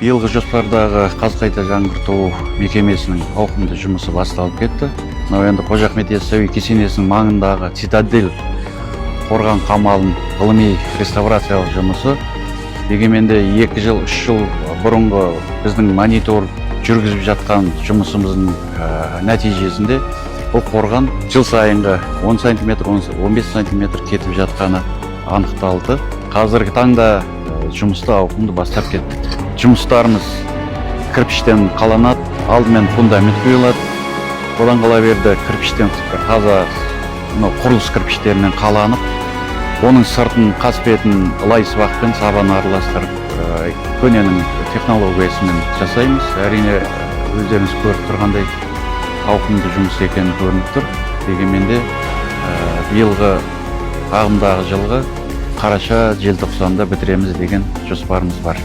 Биылғы жоспардағы қаз қайта жаңғырту мекемесінің ауқымды жұмысы басталып кетті. Мынау енді Қожа Ахмет Яссауи кесенесінің маңындағы цитадель қорған қамалын ғылыми реставрациялық жұмысы. Дегенмен де 2 жыл, 3 жыл бұрынғы біздің монитор жүргізіп жатқан жұмысымыздың нәтижесінде бұл қорған жыл сайынғы 10 сантиметр, 15 сантиметр кетіп жатқаны анықталды. Қазіргі таңда жұмысты ауқымды бастап кеттік. Жұмыстарымыз кірпіштен қаланады, алдымен фундамент құйылады, одан қала берді кірпіштен, таза мынау құрылыс кірпіштерінен қаланып, оның сыртын, қасбетін лай сыбақпен сабан араластырып, көненің технологиясымен жасаймыз. Әрине, өздеріңіз көріп тұрғандай, ауқымды жұмыс екені көрініп тұр. Дегенмен де биылғы ағымдағы жылғы қараша, желтоқсанда бітіреміз деген жоспарымыз бар.